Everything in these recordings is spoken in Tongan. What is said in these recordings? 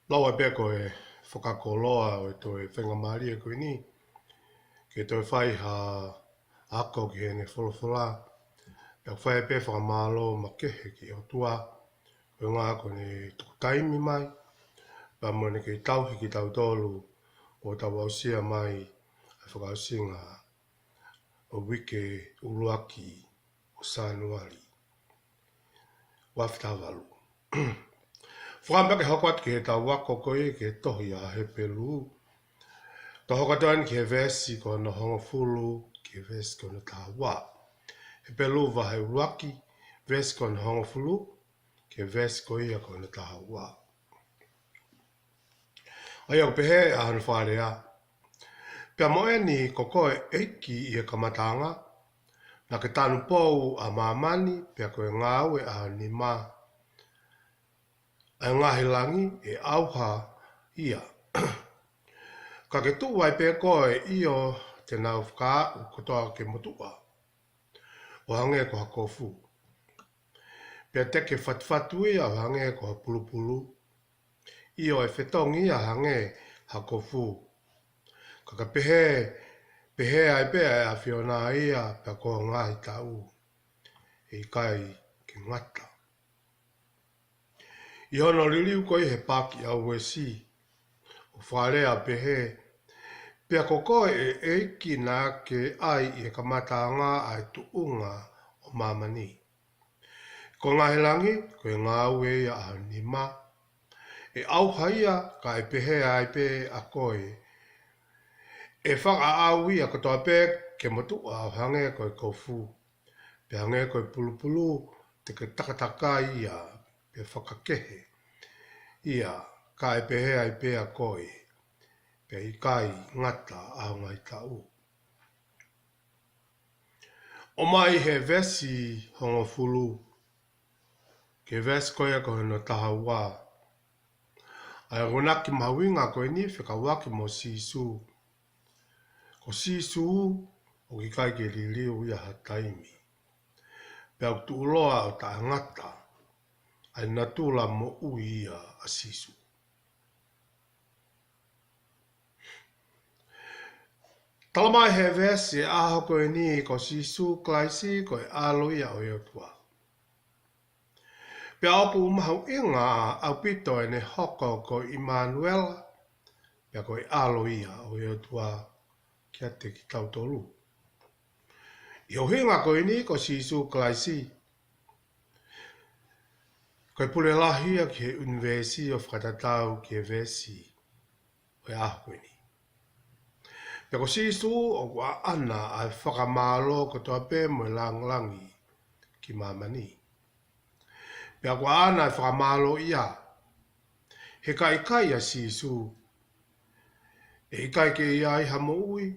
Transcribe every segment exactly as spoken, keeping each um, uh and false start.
Lau ai pē ko e fakakoloa ʻo e toe faingamālie ko eni ke toe fai ha ako ki heʻene folofola. Pea ʻoku fai ai pē fakamālō makehe ki he ʻOtua koeʻuhi ko ʻene tuku taimi mai pea mo ʻene kei tauhi kitautolu ʻo tau aʻusia mai ʻa e fakaʻosinga ʻo e uike ʻuluaki ʻo Sānuali, ua afe taha valu. Fakaʻamu pē ke hoko atu ki heʻetau ako ko ia ki he tohi ʻa Hepelū. Tau hoko atu eni ki he veesi ko hono hongofulu ki he veesi ko hono taha ua. Hepelū vahe ʻuluaki, veesi ko hono hongofulu ki he veesi ko ia ko hono taha ua. ʻA ia ʻoku pehē ʻa hono fakalea: Pea mo eni, ko koe ʻEiki ʻi he kamataʻanga, naʻa ke tanupou ʻa māmani, pea ko e ngāue ʻa ho nima, ʻa e ngaahi langi ʻe ʻauha ia. Ka ke tuʻu ai pē koe, ʻio, te nau fakaaʻu kotoa ke motuʻa ʻo hangē ko ha kofu, pea te ke fatufatu ia ʻo hangē ko ha pulupulu, ʻio, ʻe fetongi ia hangē ha kofu. Ka ke pehē, pehē ai pē ʻa e ʻAfiona ia pea ko ho ngaahi taʻu, ʻe ʻikai ke ngata. ʻI hono liliu ko ia he paaki ʻa Uesi, ʻoku fakalea ʻo pehē: Pea ko koe, ʻe ʻEiki, naʻa ke ʻai ʻi he kamataʻanga ʻa e tuʻunga ʻo māmani. Ko e ngaahi langi, ko e ngāue ia ʻa ho nima, ʻe ʻauha ia, ka ʻe pehē ai pē ʻa koe, ʻe fakaʻau ia kotoa pē ke motuʻa ʻo hangē ko e kofu, pea hangē ko e pulupulu te ke takatakai ia, pea fakakehe ia, ka ʻe pehē ai pē ʻa koe, pea ʻe ʻikai ngata ʻa ho ngaahi taʻu. ʻOmai he veesi hongofulu ki he veesi ko ia ko hono taha ua, ʻa e akonaki mahuʻinga ko eni fekauʻaki mo Sīsū. Ko Sīsū ʻoku ʻikai ke liliu ia ha taimi, pea ʻoku tuʻuloa ʻo taʻengata ʻa e natula moʻui ia ʻa Sīsū. Talamai he veesi ʻe taha ko eni ko Sīsū Kalaisi ko e ʻAlo ia ʻo e ʻOtua. Pea ʻoku mahuʻinga ʻaupito ʻene hoko ko ʻImanuela, pea ko e ʻAlo ia ʻo e ʻOtua kiate kitautolu. ʻI he ʻuhinga ko eni ko Sīsū Kalaisi, ko e pule lahi ia ki he ʻunivēsi ʻo fakatatau ki he veesi ʻo e ʻaho ko eni. Pea ko Sīsū ʻoku ʻaʻana ʻa e fakamālō kotoa pē mo e lāngilangi ki māmani. Pea ʻoku ʻaʻana ʻa e fakamālō ia, he ka ʻikai ʻa Sīsū, ʻe ʻikai ke ʻi ai ha moʻui,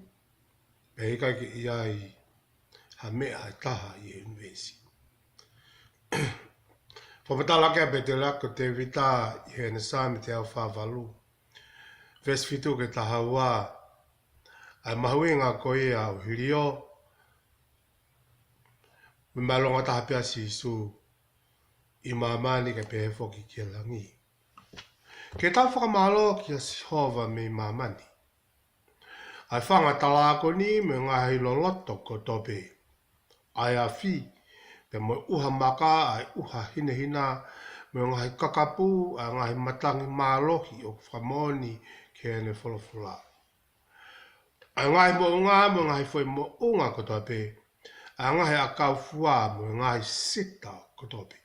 pea ʻikai ke ʻi ai ha meʻa ʻe taha ʻi he ʻunivēsi. Fakamatala ʻaki ʻa e pēteliake ko Tēvita ʻi heʻene Saame teau fā valu, veesi fitu ki he taha ua, ʻa e mahuʻinga ko ia ʻo e hiliō, mo e māʻolunga taha pē ʻa Sīsū ʻi māmani kae pehē foki ki he langi. Ke tau fakamālō kia Sihova mei māmani, ʻa e fanga talākoni mo e ngaahi loloto kotoa pē, ʻa e afi, pea mo e ʻuha maka, ʻa e ʻuha hinehina, mo e ngaahi kakapu, ʻa e ngaahi matangi mālohi ʻoku fakamoʻoni ki heʻene folofola, ʻa e ngaahi moʻunga mo e ngaahi foʻi moʻunga kotoa pē, ʻa e ngaahi ʻakau fua mo e ngaahi sita kotoa pē,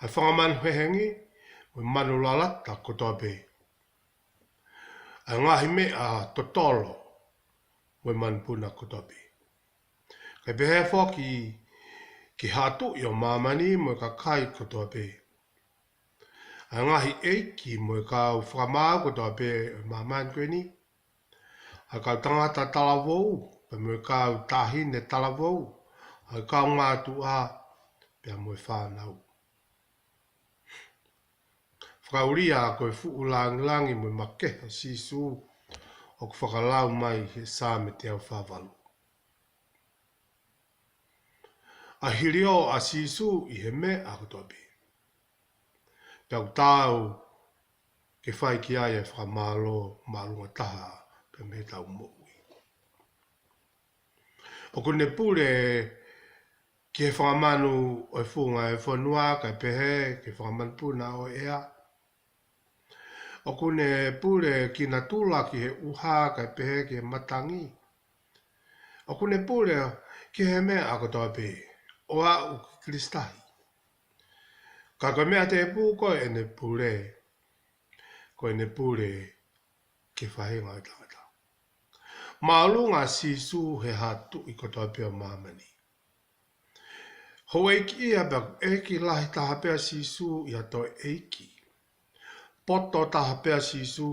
ʻa e fanga manu hehengi mo e manu lalata kotoa pē, ʻa e ngaahi meʻa totolo mo e manupuna kotoa pē. Kae pehē foki ki he haʻa tuʻi ʻo māmani mo e kakai kotoa pē, ʻa e ngaahi ʻeiki mo e kau fakamaau kotoa pē ʻo e māmani ko eni, ʻa e kau tangata talavou, pea mo e kau taʻahine talavou, ʻa e kau mātuʻa, pea mo e fānau. Fakaʻulia ko e fuʻu lāngilangi mo e makehe ʻa Sīsū ʻoku fakalau mai he Saame teau fā valu. ʻA e hiliō ʻa Sīsū ʻi he meʻa kotoa pē. Pea ʻoku tau ke fai ki ai e fakamālō māʻolunga taha pē mei heʻetau moʻui. ʻOku ne pule ki he fanga manu ʻo e funga ʻo e fonua, kae pehē ki he fanga manupuna ʻo e ʻea. ʻOku ne pule ki natula, ki he ʻuha, kae pehē ki he matangi. ʻOku ne pule ki he meʻa kotoa pē, ʻo aʻu ki Kilisitahi. Ka ko e meʻa tēpū ko ʻene pule, ko ʻene pule ki he faʻahinga ʻo e tangata. Māʻolunga ʻa Sīsū he haʻa tuʻi kotoa pē ʻo māmani. Houʻeiki ia, pea ʻoku ʻeiki lahi taha pē ʻa Sīsū ʻi ha toe ʻeiki. Poto taha pē ʻa Sīsū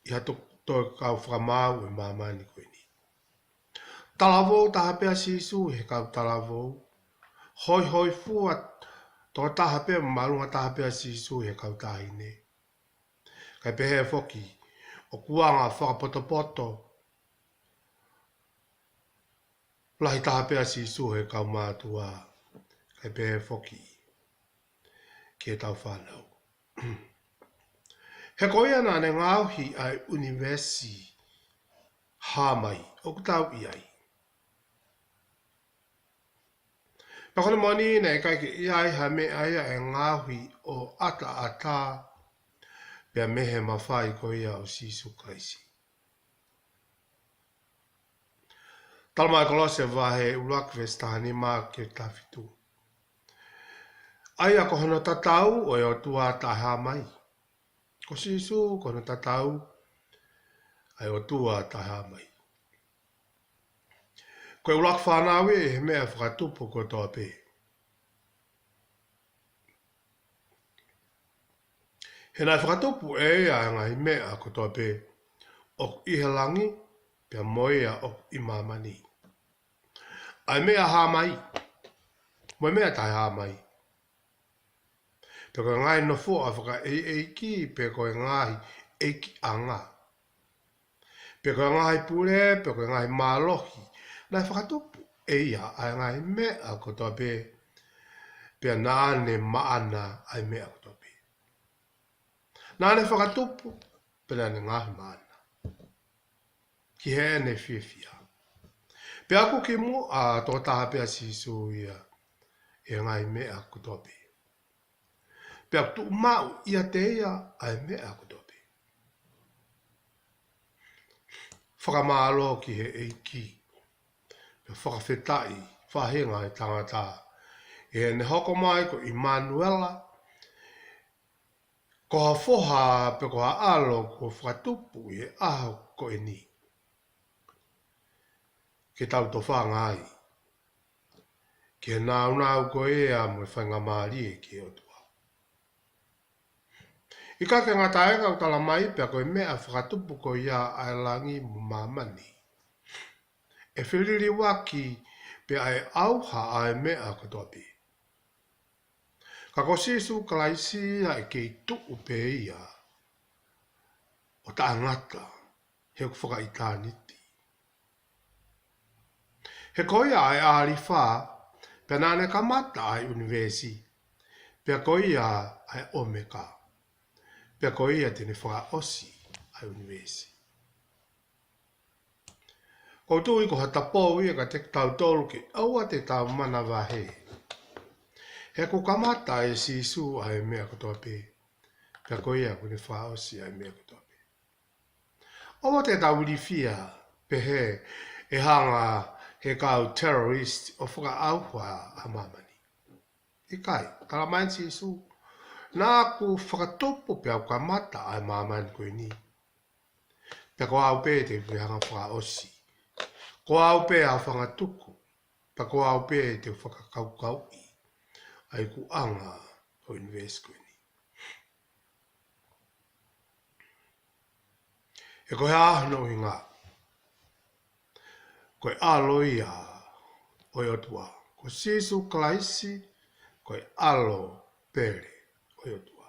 ʻi ha to-, toe kau fakamaau ʻo e māmani ko eni. Talavou taha pē ʻa Sīsū ʻi he kau talavou. Hoihoifua toko taha pē, māʻolunga taha pē ʻa Sīsū ʻi he kau taʻahine. Kae pehē foki, ʻoku anga fakapotopoto lahi taha pē ʻa Sīsū he kau mātuʻa, kae pehē foki ki heʻetau fānau. He ko ia naʻa ne ngaohi ʻa e ʻunivēsi hā mai ʻoku tau ʻi ai. Pea ko hono moʻoni naʻe ʻikai ke ʻi ai ha meʻa ia ʻe ngaohi ʻo ʻataʻatā pea mei he mafai ko ia ʻo Sīsū Kalaisi. Talamai ʻe Kolose vahe ʻuluaki veesi taha nima ki he taha fitu. ʻA ia ko hono tatau ʻo e ʻOtua taʻehāmai. Ko Sīsū ko hono tatau ʻa e ʻOtua taʻehāmai. Ko e ʻuluaki fānau ia ʻi he meʻa fakatupu kotoa pē. He naʻe fakatupu ʻe ia ʻa e ngaahi meʻa kotoa pē ʻoku ʻi he langi pea mo ia ʻoku ʻi māmani. ʻA e meʻa hā mai mo e meʻa taʻehāmai. Pe ko e ngaahi nofoʻa fakaʻeiʻeiki, pe ko e ngaahi ʻeikiʻanga. Pe ko e ngaahi pule, pe ko e ngaahi mālohi. Naʻe fakatupu ʻe ia ʻa e ngaahi meʻa kotoa pē, pea naʻa ne maʻana ʻa e meʻa kotoa pē. Naʻa ne fakatupu, pea naʻa ne ngaahi maʻana ki heʻene fiefia. Pea ʻoku kimuʻa toko taha pē ʻa Sīsū ia ʻi he ngaahi meʻa kotoa pē. Pea ʻoku tuʻumaʻu ʻiate ia ʻa e meʻa kotoa pē. Fakamālō ki he ʻEiki. Pea fakafetaʻi faʻahinga ʻo e tangata ʻi heʻene hoko mai ko ʻImanuela, ko ha foha pe ko ha ʻalo kuo fakatupu ʻi he ʻaho ko eni ke tau tofanga ai ki he nāunau ko ia mo e faingamālie ki he ʻOtua. ʻIkai ke ngata ai, ka ʻoku talamai pea ko e meʻa fakatupu ko ia ʻa e langi mo māmani, ʻe feliliuaki pea ʻe ʻauha ʻa e meʻa kotoa pē. Ka ko Sīsū Kalaisi ia ʻe kei tuʻu pē ia ʻo taʻengata he ʻoku fakaʻitāniti. He ko ia ʻa e ʻAlifa, pea naʻa ne kamata ʻa e ʻunivēsi, pea ko ia ʻa e ʻOmeka, pea ko ia te ne fakaʻosi ʻa e ʻunivēsi. ʻOku ou tui ko ha tapou ia kiate kitautolu ke ʻoua te tau manavahē. He kuo kamata ʻe Sīsū ʻa e meʻa kotoa pē, pea ko ia kuo ne fakaʻosi ʻa e meʻa kotoa pē. ʻOua te tau ilifia pehē ʻe hanga ʻe he kau terrorist ʻo fakaʻauha ʻa māmani. ʻIkai, talamai ʻe Sīsū, naʻa ku fakatupu pea u kamata ʻa e māmani ko eni. Pea ko au pē te u hanga fakaʻosi. Ko au pē ʻa e fanga tuku. Pea ko au pē te u fakakaukauʻi ʻa e ikuʻanga ʻo e ʻunivēsi ko eni. He ko e hā hono ʻuhinga? Ko e ʻAlo ia ʻo e ʻOtua. Ko Sīsū Kalaisi, ko e ʻAlo pele ʻo e ʻOtua.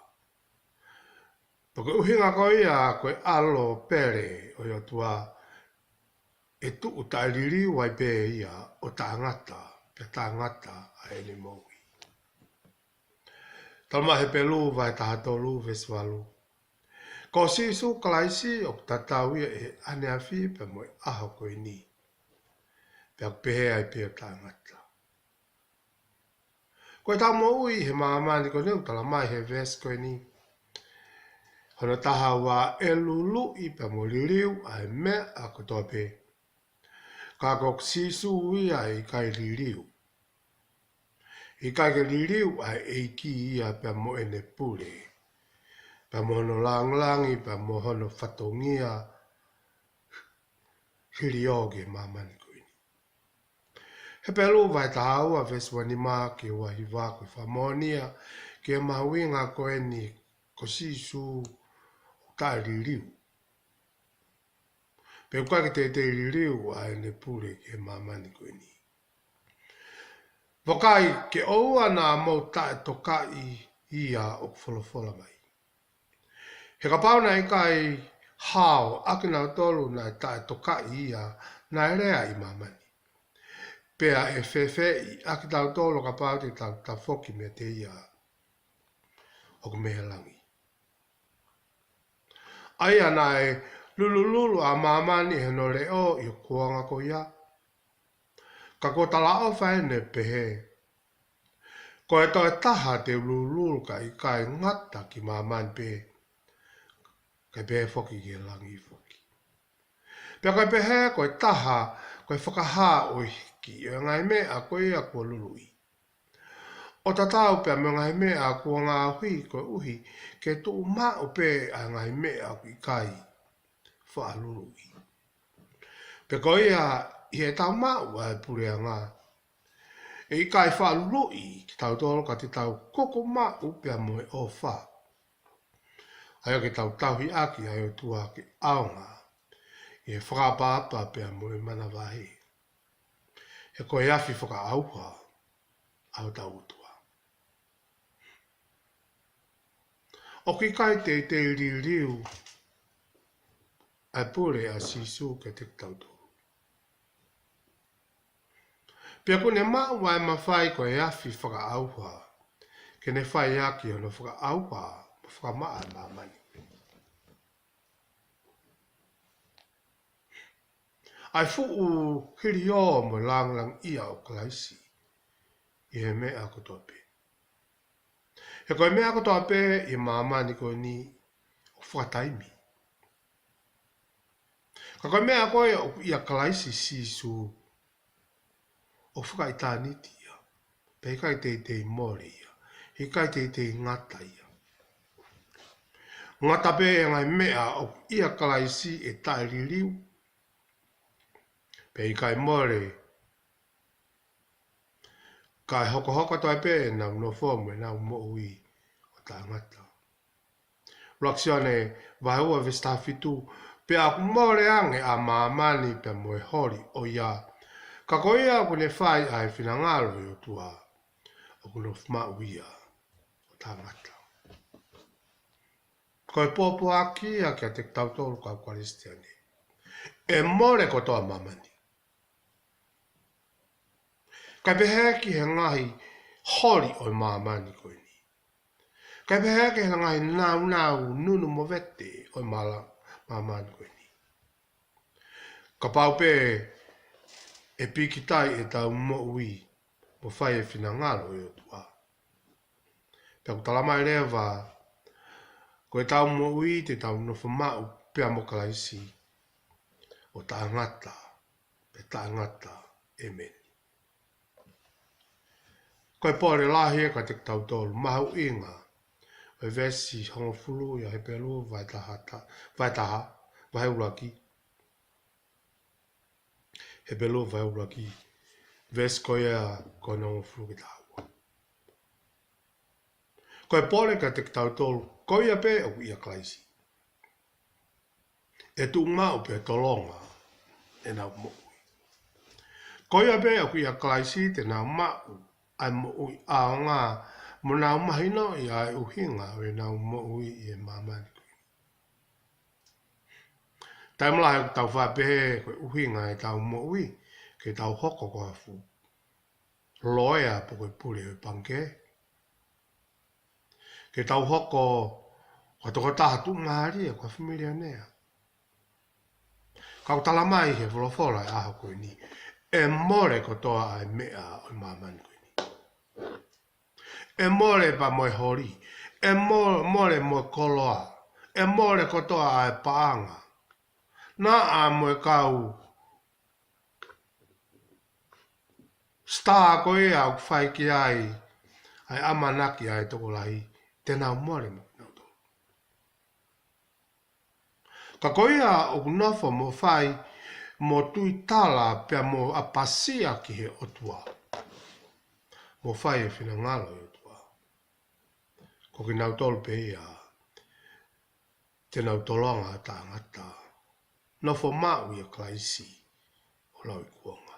Pea ko e ʻuhinga ko ia ko e ʻAlo pele ʻo e ʻOtua, ʻe tuʻu taʻeliliu ai pē ia ʻo taʻengata, pea taʻengata ʻa ʻene moʻui. Talamai ʻe Hepelū vahe taha tolu veesi valu. Ko Sīsū Kalaisi ʻoku tatau ia ʻi he ʻaneafi pea mo e ʻaho ko eni. Pea ʻoku pehē ai pē ʻo taʻengata. Ko ʻetau moʻui he māmani ko eni ʻoku talamai he veesi ko eni. Hono taha ua, ʻe luluʻi pea mo liliu ʻa e meʻa kotoa pē. Ka ko Sīsū ia ʻe ʻikai liliu. ʻIkai ke liliu ʻa e ʻEiki ia pea mo ʻene pule. Pea mo hono lāngilangi, pea mo hono fatongia hili ʻo e māmani ko eni. Hepelū vahe taha ua veesi ua nima ki he ua hiva ko e fakamoʻoni ia ki he mahuʻinga ko eni ko Sīsū ʻoku taʻeliliu. Pea ʻoku ʻikai ke teitei liliu ʻa ʻene pule ki he māmani ko eni. Vakai ke ʻoua naʻa mou taʻetokaʻi ia ʻoku folofola mai. He kapau naʻe ʻikai hao ʻa kinautolu naʻe taʻetokaʻi ia naʻe lea ʻi māmani. Pea ʻe fēfeʻi ʻa kitautolu kapau te tau tafoki meiate ia ʻoku mei he langi. ʻA ia naʻe lulululu ʻa māmani ʻi hono leʻo ʻi he kuonga ko ia. Ka kuo talaʻofa ʻene pehē. Ko e toe taha te u lulululu kae ʻikai ngata ki māmani pē, kae pehē foki ki he langi foki. Pea ko e pehē ko e taha, ko e fakahā ʻo e hiki ʻo e ngaahi meʻa ko ia kuo luluʻi. ʻO tatau pea mo e ngaahi meʻa kuo ngaohi koeʻuhi ke tuʻu maʻu pē ʻa e ngaahi meʻa ʻoku ʻikai faʻa luluʻi. Pea ko ia ʻi heʻetau maʻu ʻa e puleʻanga, ʻe ʻikai faʻa luluʻi kitautolu ka te tau kuku maʻu pea mo e ʻofa. ʻA ia ke tau tauhi ʻaki ʻa e ʻOtua ke ʻaonga ʻi he fakaʻapaʻapa pea mo e manavahē. He ko e afi fakaʻauha ʻa hotau ʻOtua. ʻOku ʻikai teitei liliu ʻa e pule ʻa Sīsū kiate kitautolu. Pea ʻoku ne maʻu ʻa e mafai ko e afi fakaʻauha, ke ne fai ʻaki hono fakaʻauha mo fakamaʻa ʻa māmani. ʻA e fuʻu hili ʻo e mo e lāngilangiʻia ʻo Kalaisi ʻi he meʻa kotoa pē. He ko e meʻa kotoa pē ʻi māmani ko eni ʻoku fakataimi. Ka ko e meʻa ko ē ʻoku ʻia Kalaisi Sīsū ʻoku fakaʻitāniti ia. Pea ʻikai teitei mole ia. ʻIkai teitei ngata ia. Ngata pē ʻa e ngaahi meʻa ʻoku ʻia Kalaisi ʻe taʻeliliu. Pea ʻikai mole. Kae hokohoko atu ai pē ʻenau nofo mo ʻenau moʻui ʻo taʻengata. ʻUluaki Sione vahe ua veesi taha fitu, pea ʻoku mole ange ʻa māmani pea mo e holi ʻo ia. Ka ko ia ʻoku ne fai ʻa e finangalo ʻo e ʻOtua, ʻoku nofo maʻu ia ʻo taʻengata. Ko e pōpoaki ia kiate kitautolu kau Kalisitiane. ʻE mole kotoa māmani. Kae pehē ki he ngaahi holi ʻo e māmani ko eni. Kae pehē ki he ngaahi naunau nunu movete ʻo e mala-, māmani ko eni. Kapau pē ʻe pīkitai ʻetau moʻui mo fai e finangalo ʻo e ʻOtua. Pea ʻoku talamai leva, ko ʻetau moʻui te tau nofo maʻu pea mo Kalaisi ʻo taʻengata, pea taʻengata. ʻĒmeni. Ko e pole lahi ē kiate kitautolu, mahuʻinga ʻo e veesi hongofulu ʻi he Hepelū vahe taha, vahe taha, vahe ʻuluaki. Hepelū vahe ʻuluaki, veesi ko ia ko hono hongofulu ki he taha ua. Ko e pole kiate kitautolu, ko ia pē ʻoku ʻia Kalaisi. ʻE tuʻu maʻu pea tolonga ʻenau moʻui. Ko ia pē ʻoku ʻia Kalaisi te nau maʻu ʻa e moʻui ʻaonga mo nau mahinoʻi ʻa e ʻuhinga ʻo ʻenau moʻui ʻi he māmani ko eni. Taimi lahi ʻoku tau faʻa pehē ko e ʻuhinga ʻetau moʻui ke tau hoko ko ha fuʻu loea pe ko e pule ʻo e pangikē. Ke tau hoko Ko e tokotaha tuʻumālie, ko e fāmili ʻa ē. Ka ʻoku tala mai he folofola ʻo e ʻaho ko eni, ʻe mole kotoa ʻa e meʻa ʻo e māmani ko eni. ʻE mole pea mo e holi, ʻe mo-, mole mo e koloa, ʻe mole kotoa ʻa e paʻanga. Naʻa mo e kau star ko ia ʻoku fai ki ai ʻa e ʻamanaki ʻa e tokolahi, te nau mole mo kinautolu. Ka ko ia ʻoku nofo mo fai, mo tuitala pea mo ʻapasia ki he ʻOtua, mo fai e finangalo ʻo e ʻOtua, ko kinautolu pē ia te nau tolonga ʻa taʻengata, nofo maʻu ʻia Kalaisi ʻo lauikuonga.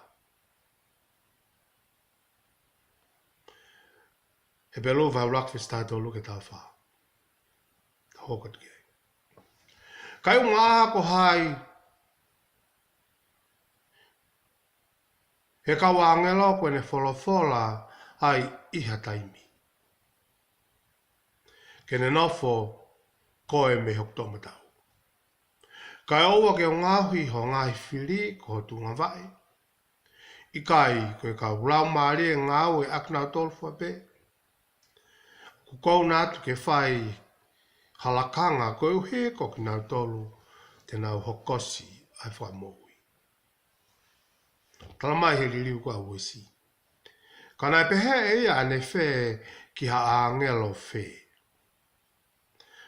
Hepelū vahe ʻuluaki veesi taha tolu ki he taha fā. Hoko atu ki ai. Kae ʻumaʻā ko hai he kau ʻāngelo kuo ne folofola ai ʻi ha taimi, ke ne nofo koe mei hoku toʻomataʻu. Kae ʻoua ke u ngaohi ho ngaahi fili ko ho tuʻunga vaʻe. ʻIkai ko e kau laumālie ngāue ʻa kinautolu fua pē ʻoku ou ʻoatu ke fai ha lakanga, koeʻuhi ko kinautolu te nau hokosi ʻa e fakamoʻui. Tala mai he liliu ko ia ʻa Uesi, ka naʻe pehē ʻe ia ʻanefē ki ha ʻāngelo fē?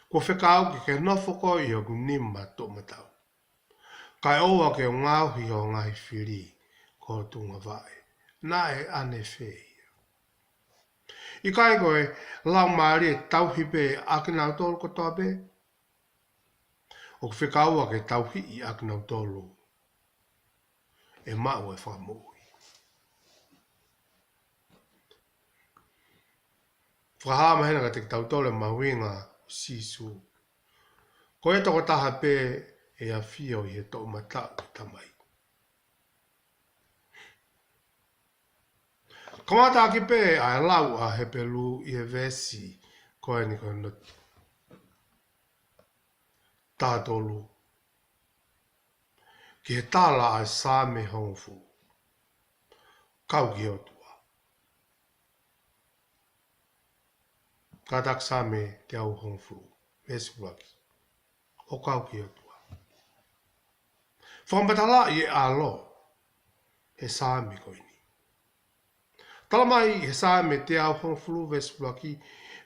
Kuo fekauʻi ke ke nofo koe ʻi hoku nima toʻomataʻu. Kae ʻoua ke u ngaohi ho ngaahi fili ko ho tuʻunga vaʻe. Naʻe ʻanefē ia? ʻIkai ko e laumālie tauhi pē ʻa kinautolu kotoa pē? ʻOku fekauʻi ke tauhi ʻa kinautolu ʻe maʻu e fakamoʻui. Fakahā mai hena kiate kitautolu e mahuʻinga ʻo Sīsū. Ko e tokotaha pē ʻe ʻafio ʻi he toʻomataʻu ʻo e Tamai. Kamata ʻaki pē ʻa e lau ʻa Hepelū ʻi he veesi ko eni ko hono taha tolu, ki he tala ʻa e Saame hongofulu. Kau ki he ʻOtua. Kātaki Saame teau hongofulu, veesi ʻuluaki. ʻO kau ki he ʻOtua. Fakamatalaʻi e ʻAlo he Saame ko eni. Tala mai he Saame teau hongofulu veesi ʻuluaki,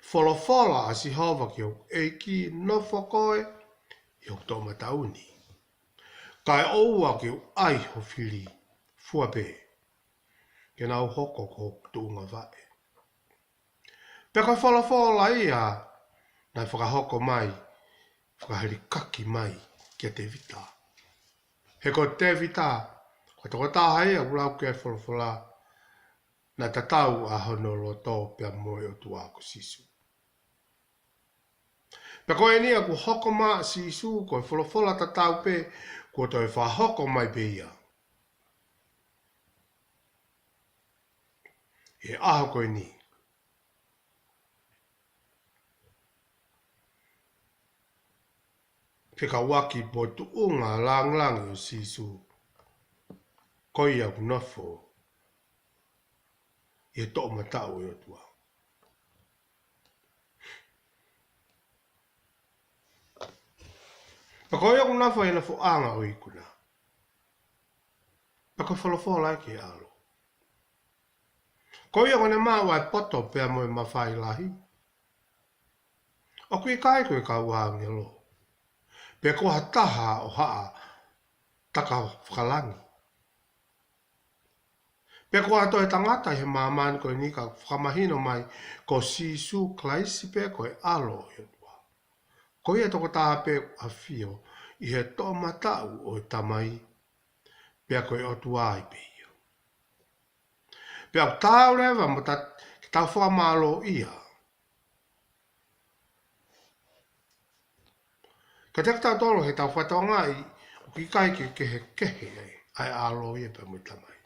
folofola ʻa Sihova ki hoku ʻEiki, nofo koe ʻi hoku toʻomataʻu ni. Kae ʻoua ke u ʻai ho fili fua pē ke nau hoko ko hoku tuʻunga vaʻe. Pea ko e folofola ia naʻe fakahoko mai, fakahilikaki mai kia Tēvita. He ko Tēvita, ko e tokotaha ia ʻoku lau ki ai e folofola, naʻe tatau ʻa hono loto pea mo e ʻOtua ko Sīsū. Pea ko eni ʻoku hoko mai ʻa Sīsū, ko e folofola tatau pē kuo toe fakahoko mai pē ia ʻi he ʻaho ko eni. Fekauʻaki mo e tuʻunga lāngilangi ʻo Sīsū, ko ia ʻoku nofo ʻi he toʻomataʻu ʻo e ʻOtua. Pea ko ia ʻoku nofo ʻi he nofoʻanga ʻo e ikuna. Pea ko e folofola ia ki he ʻAlo. Ko ia ʻoku ne maʻu ʻa e poto pea mo e mafai lahi. ʻOku ʻikai ko e kau ʻāngelo, pe ko ha taha ʻo haʻa takafakalangi, pe ko ha toe tangata ʻi he māmani ko eni, ka fakamahino mai ko Sīsū Kalaisi pē ko e ʻAlo ʻo e ʻOtua. Ko ia tokotaha pē ʻoku ʻafio ʻi he toʻomataʻu ʻo e Tamai, pea ko e ʻOtua ai pē ia. Pea ʻoku taau leva mo ta-, ke tau fakamālōʻia. Ka te tau tolo he tau fatongia ʻoku ʻikai ke kehekehe ai ʻa e ʻAlo ia pea mo e Tamai.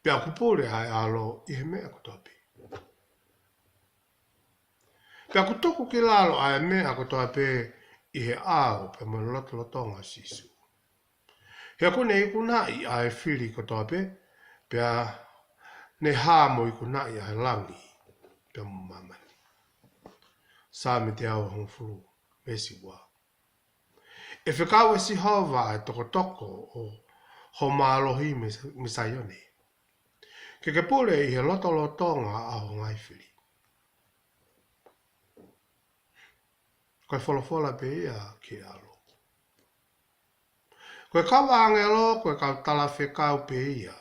Pea ʻoku pule ʻa e ʻAlo ʻi he meʻa kotoa pē. Pea kuo tuku ki lalo ʻa e meʻa kotoa pē ʻi he ʻao pea mo e lotolotonga ʻo Sīsū. He ʻoku ne ikunaʻi ʻa e fili kotoa pē, pea ne hā mo ikunaʻi ʻa e langi pea mo māmani. Saame teau hongofulu, veesi ua. ʻE fekau ʻe Sihova ʻa e tokotoko ʻo ho mālohi mei, mei Saione, ke ke pule ʻi he lotolotonga ʻa ho ngaahi fili. Ko e folofola pē ia ki he ʻAlo. Ko e kau ʻāngelo, ko e kau talafekau pē ia.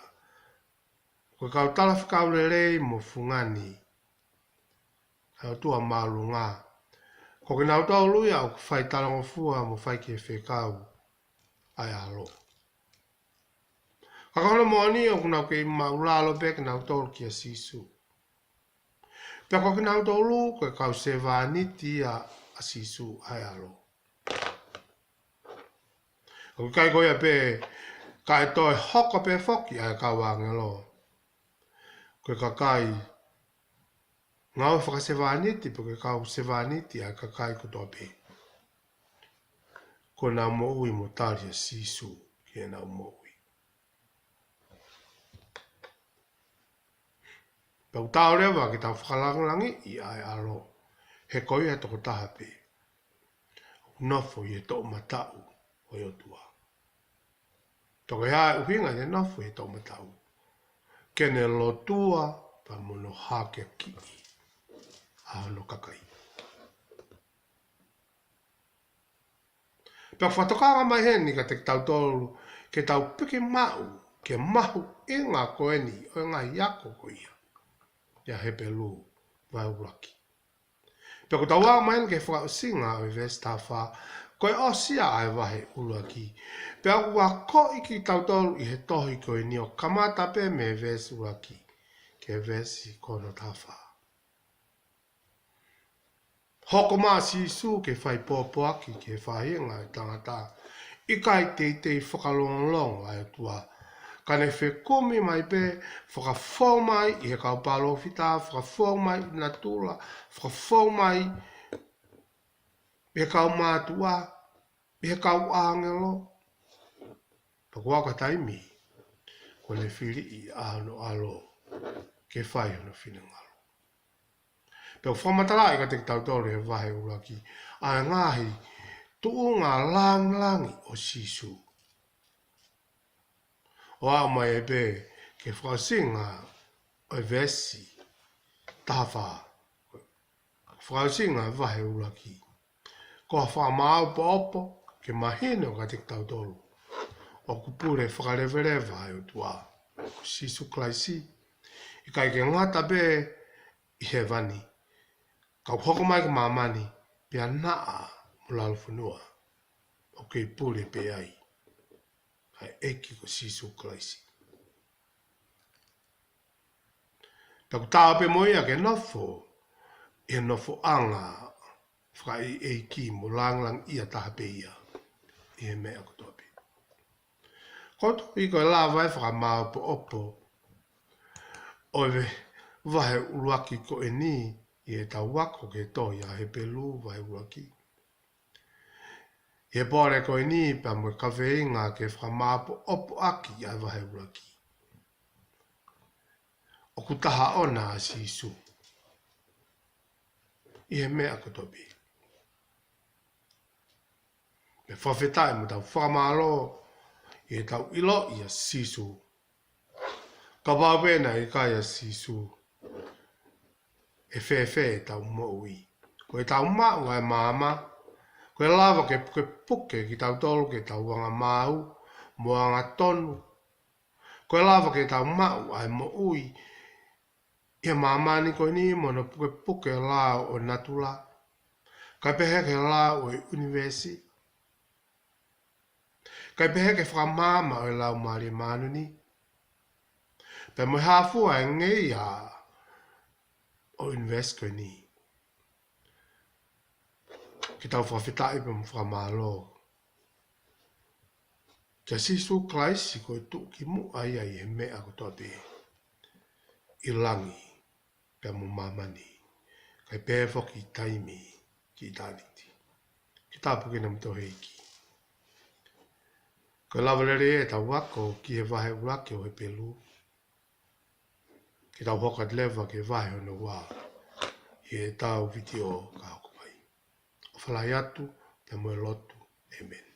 Ko e kau talafekau lelei mo fungani ʻa e ʻOtua māʻolunga. Ko kinautolu ia ʻoku fai talangofua mo fai ki he fekau ʻa e ʻAlo. Ka ko hono moʻoni ʻoku nau kei māʻulalo pē kinautolu kia Sīsū. Pea ko kinautolu ko e kau sevāniti ia ʻa Sīsū ʻa e ʻAlo. ʻOku ʻikai ko ia pē, ka ʻe toe hoko pē foki ʻa e kau ʻāngelo ko e kakai ngāue fakasevāniti, pe ko e kau sevāniti ʻa e kakai kotoa pē kuo nau moʻui mo tali ʻa Sīsū ki heʻenau moʻui. Pea ʻoku taau leva ke tau fakalangilangiʻi ʻa e ʻAlo, he ko ia tokotaha pē ʻoku nofo ʻi he toʻomataʻu ʻo e ʻOtua. Pea ko e hā e ʻuhinga ʻene nofo ʻi he toʻomataʻu? Ke ne lotua pea mo ne hakeakiʻi ʻa hono kakai. Pea fakatokanga mai heni kiate kitautolu ke tau piki maʻu ki he mahuʻinga ko eni ʻo e ngaahi ako ko ia ʻi he Hepelū vahe ʻuluaki. Pea ʻoku tau aʻu mai heni ki he fakaʻosinga ʻo e veesi taha fā, ko e ʻosi ia ʻa e vahe ʻuluaki. Pea ʻoku akoʻi kitautolu ʻi he tohi ko eni ʻo kamata pē mei he veesi ʻuluaki ki he veesi ko hono taha fā. Hoko mai ʻa Sīsū ke fai pōpoaki ki he faʻahinga ʻo e tangata ʻikai teitei fakalongolongo ʻa e ʻOtua. Ka ne fekumi mai pē, fakafou mai ʻi he kau palōfita, fakafou mai ʻi natula, fakafou mai ʻi he kau mātuʻa, ʻi he kau ʻāngelo. Pea ko e taimi ko ē ne filiʻi ʻa hono ʻAlo ke fai hono finangalo. Pea ʻoku fakamatalaʻi kiate kitautolu ʻi he vahe ʻuluaki ʻa e ngaahi tuʻunga langilangi ʻo Sīsū. ʻO aʻu mai ai pē ki he fakaʻosinga ʻo e veesi taha fā. Fakaʻosinga ʻo e vahe ʻuluaki. Ko e fakamāʻopoʻopo ke mahino kiate kitautolu ʻoku pule fakaleveleva ʻa e ʻOtua, ko Sīsū Kalaisi. ʻIkai ke ngata pē ʻi hēvani, ka ʻoku hoko mai ki māmani, pea naʻa mo lalo fonua ʻoku kei pule pē ai ʻa e ʻEiki ko Sīsū Kalaisi. Pea ʻoku taau pē mo ia ke nofo ʻi he nofoʻanga fakaʻeiʻeiki mo langilangiʻia taha pē ia ʻi he meʻa kotoa pē. Ko e toki ko e lava e fakamāʻopoʻopo ʻo e ve-, vahe ʻuluaki ko eni ʻi heʻetau ako ki he tohi ʻa Hepelū vahe ʻuluaki. ʻI he pole ko eni pea mo e kaveinga ke fakamāʻopoʻopo ʻaki ʻa e vahe ʻuluaki, ʻoku taha ʻona ʻa Sīsū ʻi he meʻa kotoa pē. Pea fakafetaʻi mo tau fakamālō ʻi heʻetau ʻiloʻi ʻa Sīsū. Kapau pē naʻe ʻikai ʻa Sīsū, ʻe fēfē ʻetau moʻui? Ko ʻetau maʻu ʻa e maama, ko e lava ke pukepuke kitautolu ki heʻetau anga maau mo angatonu. Ko e lava ke tau maʻu ʻa e moʻui ʻi he māmani ko eni mo hono pukepuke ʻo e lao ʻo natula, kae pehē ki he lao ʻo e ʻunivēsi, kae pehē ki he fakamaama ʻo e Laumālie Māʻoniʻoni, pea mo e hā fua e ngeia ʻo e ʻunivēsi ko eni. Ke tau fakafetaʻi pea mo fakamālō kia Sīsū Kalaisi, ko e tuʻukimuʻa ia ʻi he meʻa kotoa pē ʻi langi pea mo māmani. Ko ʻe pehē foki taimi ki ʻitāniti. Ke tāpuekina kimoutolu ʻe he ʻEiki. Ko e lava lelei ʻetau ako ki he vahe ʻuluaki ʻo Hepelū. Ke tau hoko atu leva ki he vahe hono ua ʻi heʻetau vitiō ka hoko mai. ʻOfa lahi atu, pea mo e lotu. ʻĒmeni.